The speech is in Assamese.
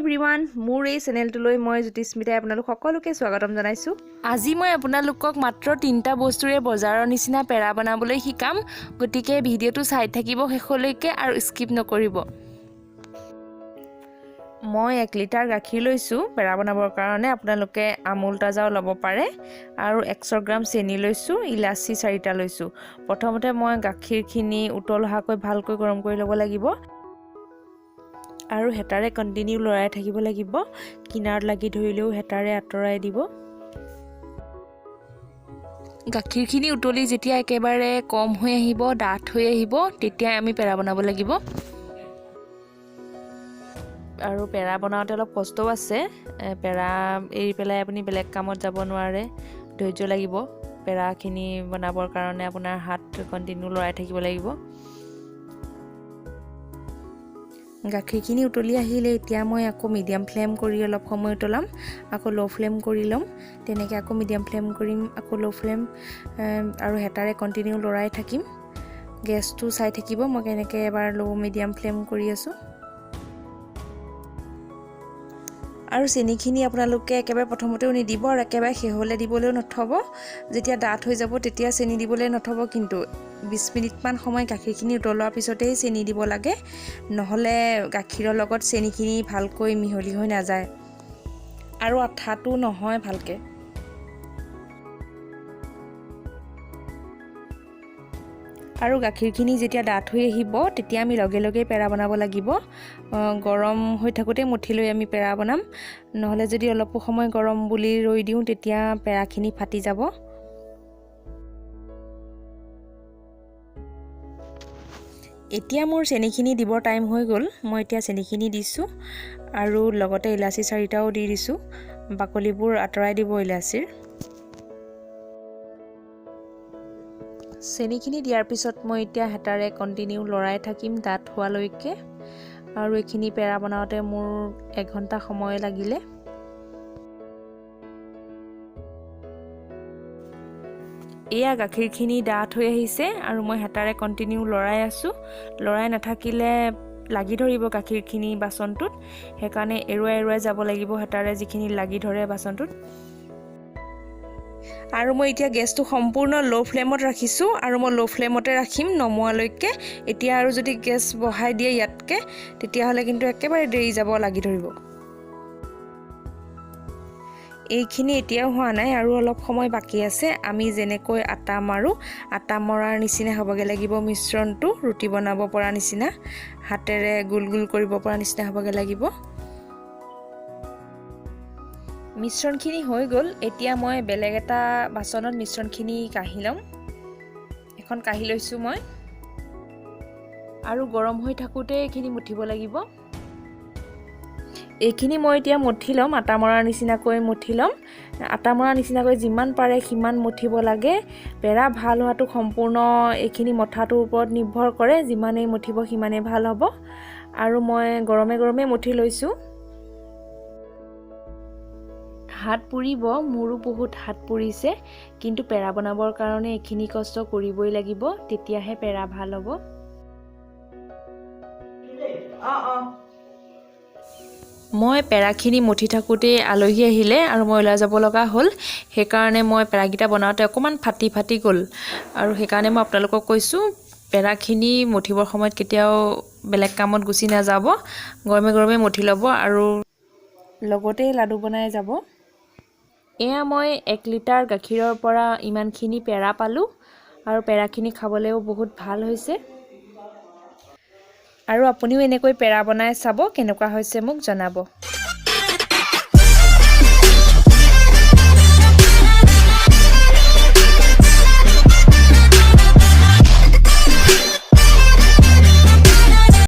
এভৰিৱান, মোৰ এই চেনেলটোলৈ মই জ্যোতিস্মিতাই আপোনালোক সকলোকে স্বাগতম জনাইছোঁ। আজি মই আপোনালোকক মাত্ৰ তিনিটা বস্তুৰে বজাৰৰ নিচিনা পেৰা বনাবলৈ শিকাম। গতিকে ভিডিঅ'টো চাই থাকিব শেষলৈকে আৰু স্কিপ নকৰিব। মই 1 লিটাৰ গাখীৰ লৈছোঁ পেৰা বনাবৰ কাৰণে। আপোনালোকে আমুল তাজাও ল'ব পাৰে। আৰু 100 গ্ৰাম চেনি লৈছোঁ, ইলাচি চাৰিটা লৈছোঁ। প্ৰথমতে মই গাখীৰখিনি উতল অহাকৈ ভালকৈ গৰম কৰি ল'ব লাগিব আৰু হেতাৰে কণ্টিনিউ লৰাই থাকিব লাগিব। কিনাৰত লাগি ধৰিলেও হেতাৰে আঁতৰাই দিব। গাখীৰখিনি উতলি যেতিয়া একেবাৰে কম হৈ আহিব, ডাঠ হৈ আহিব, তেতিয়াই আমি পেৰা বনাব লাগিব। আৰু পেৰা বনাওঁতে অলপ কষ্টও আছে। পেৰা এৰি পেলাই আপুনি বেলেগ কামত যাব নোৱাৰে। ধৈৰ্য লাগিব। পেৰাখিনি বনাবৰ কাৰণে আপোনাৰ হাত কণ্টিনিউ লৰাই থাকিব লাগিব। গাখীৰখিনি উতলি আহিলে এতিয়া মই আকৌ মিডিয়াম ফ্লেম কৰি অলপ সময় উতলাম, আকৌ ল' ফ্লেম কৰি ল'ম। তেনেকৈ আকৌ মিডিয়াম ফ্লেম কৰিম, আকৌ ল' ফ্লেম আৰু হেতাৰে কণ্টিনিউ লৰাই থাকিম। গেছটো চাই থাকিব, মই কেনেকৈ এবাৰ ল' মিডিয়াম ফ্লেম কৰি আছোঁ। আৰু চেনিখিনি আপোনালোকে একেবাৰে প্ৰথমতেও নিদিব আৰু একেবাৰে শেষলৈ দিবলৈও নথ'ব। যেতিয়া ডাঠ হৈ যাব, তেতিয়া চেনি দিবলৈ নথ'ব। কিন্তু 20 মিনিটমান সময় গাখীৰখিনি উতলোৱাৰ পিছতেই চেনি দিব লাগে। নহ'লে গাখীৰৰ লগত চেনিখিনি ভালকৈ মিহলি হৈ নাযায় আৰু আঠাটো নহয় ভালকৈ। আৰু গাখীৰখিনি যেতিয়া ডাঠ হৈ আহিব, তেতিয়া আমি লগে লগেই পেৰা বনাব লাগিব। গৰম হৈ থাকোঁতে মুঠি লৈ আমি পেৰা বনাম। নহ'লে যদি অলপো সময় গৰম বুলি ৰৈ দিওঁ, তেতিয়া পেৰাখিনি ফাটি যাব। এতিয়া মোৰ চেনিখিনি দিবৰ টাইম হৈ গ'ল। মই এতিয়া চেনিখিনি দিছোঁ আৰু লগতে ইলাচি চাৰিটাও দি দিছোঁ। বাকলিবোৰ আঁতৰাই দিব ইলাচিৰ। চেনিখিনি দিয়াৰ পিছত মই এতিয়া হেতাৰে কণ্টিনিউ লৰাই থাকিম ডাঠ হোৱালৈকে। আৰু এইখিনি পেৰা বনাওঁতে মোৰ এঘণ্টা সময় লাগিলে। এয়া গাখীৰখিনি ডাঠ হৈ আহিছে আৰু মই হেতাৰে কণ্টিনিউ লৰাই আছোঁ। লৰাই নাথাকিলে লাগি ধৰিব গাখীৰখিনি বাচনটোত। সেইকাৰণে এৰুৱাই এৰুৱাই যাব লাগিব হেতাৰে, যিখিনি লাগি ধৰে বাচনটোত। আৰু মই এতিয়া গেছটো সম্পূৰ্ণ ল' ফ্লেমত ৰাখিছোঁ আৰু মই ল' ফ্লেমতে ৰাখিম নমোৱালৈকে। এতিয়া আৰু যদি গেছ বঢ়াই দিয়ে ইয়াতকৈ, তেতিয়াহ'লে কিন্তু একেবাৰে দেৰি যাব, লাগি ধৰিব। এইখিনি এতিয়াও হোৱা নাই আৰু অলপ সময় বাকী আছে। আমি যেনেকৈ আটা মাৰোঁ, আটা মৰাৰ নিচিনা হ'বগৈ লাগিব মিশ্ৰণটো। ৰুটি বনাব পৰা নিচিনা, হাতেৰে গোল গোল কৰিব পৰা নিচিনা হ'বগৈ লাগিব। মিশ্ৰণখিনি হৈ গ'ল। এতিয়া মই বেলেগ এটা বাচনত মিশ্ৰণখিনি কাঢ়ি ল'ম। এখন কাঢ়ি লৈছোঁ মই। আৰু গৰম হৈ থাকোঁতে এইখিনি মুঠিব লাগিব। এইখিনি মই এতিয়া মুঠি ল'ম। আটা মৰাৰ নিচিনাকৈ মুঠি ল'ম। আটা মৰাৰ নিচিনাকৈ যিমান পাৰে সিমান মুঠিব লাগে। পেৰা ভাল হোৱাটো সম্পূৰ্ণ এইখিনি মঠাটোৰ ওপৰত নিৰ্ভৰ কৰে। যিমানেই মুঠিব, সিমানেই ভাল হ'ব। আৰু মই গৰমে গৰমে মুঠি লৈছোঁ। হাত পুৰিব, মোৰো বহুত হাত পুৰিছে। কিন্তু পেৰা বনাবৰ কাৰণে এইখিনি কষ্ট কৰিবই লাগিব, তেতিয়াহে পেৰা ভাল হ'ব। মই পেৰাখিনি মুঠি থাকোঁতেই আলহী আহিলে আৰু মই ওলাই যাব লগা হ'ল। সেইকাৰণে মই পেৰাকেইটা বনাওঁতে অকণমান ফাটি ফাটি গ'ল। আৰু সেইকাৰণে মই আপোনালোকক কৈছোঁ, পেৰাখিনি মুঠিবৰ সময়ত কেতিয়াও বেলেগ কামত গুচি নাযাব। গৰমে গৰমে মুঠি ল'ব আৰু লগতেই লাডু বনাই যাব। এয়া মই 1 লিটাৰ গাখীৰৰ পৰা ইমানখিনি পেৰা পালোঁ আৰু পেৰাখিনি খাবলৈও বহুত ভাল হৈছে। আৰু আপুনিও এনেকৈ পেৰা বনাই চাব, কেনেকুৱা হৈছে মোক জনাব।